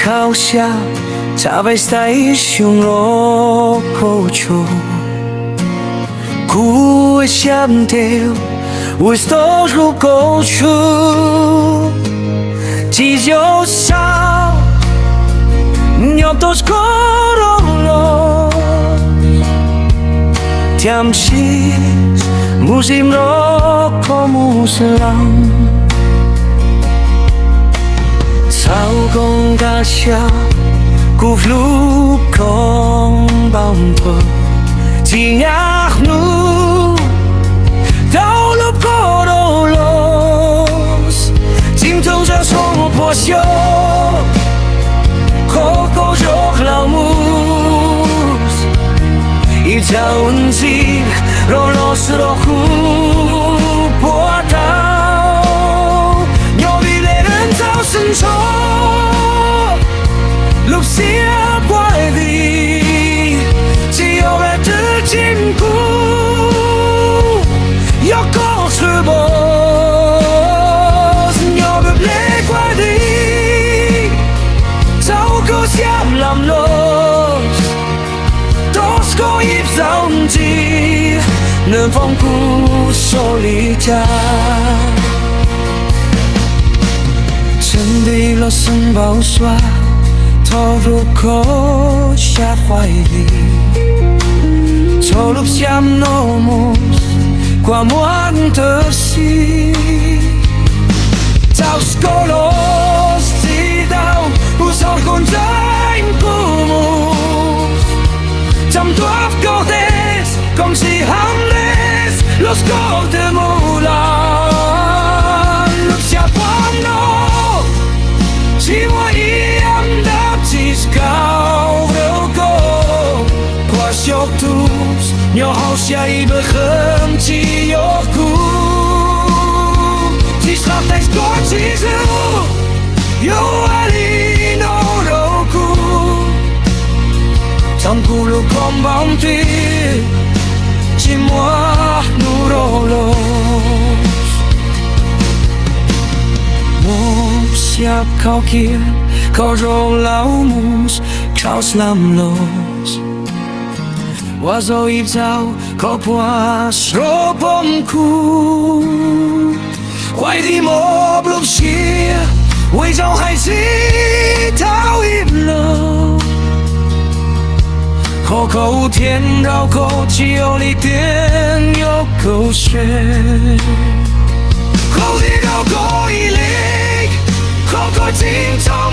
Khaub siab tsa vais tais xyoo los kaum cuaj, kuv siab ntev ua tau lub kaum cuaj, tsis yog sab nyob tau skov rau los, thiab sis mus sim rau koj mus sab laj. Txaus koj nkag siab, kuv hlub koj npaum ntuj, tsis nyam hnub tau lub kaum rau los, tsis thooj zaj xoo puas xyoo, qhov koj zoo hlau mus, ib txhia ntxhi rau los rau kuv puas tau, nyob vim lej ntxauj xeeb ntxhov lub siab kuaj di, tsis yog vaj twb tsim kuv, yog koj tshwm pos nyob vim lej kuaj di, txaus koj siab lam los, tos koj ib zaug ntxiv, nws foom kuv xyov li cas. Txheej nti los xeeb npaum suav, thaum rau koj xya fais li, txhua lub siab no mus kua muag ntawm si, txaus koj los tsis tau, kuv xav koj ntseeg kuv mus, tsam tuav koj tes kom tsis ham les los koj twb mus lawm, lub siab puag no tsis muaj ib yam dab tsi kauv rau koj, kuv xyov tus nyob hauv xya ib npawg qhov tsis yog kuv, tsis xav tes koj tsis zoo, yuav ua li no rau kuv, tsam kuv lub koj npaum twg tsis muaj hnub rau los, mus siab khaub kiag koj zoo hlau mus, khaub slam los, ua zaum ib zaug koj puas xyov pom kuv, kuaj di mob lub siab, ua zaum hais tsis tau ib los, qhov koj ua thiab nrog koj tsis yog li tias nyob kaum se, qhov di rau koj ib leeg, qhov koj tsis txhob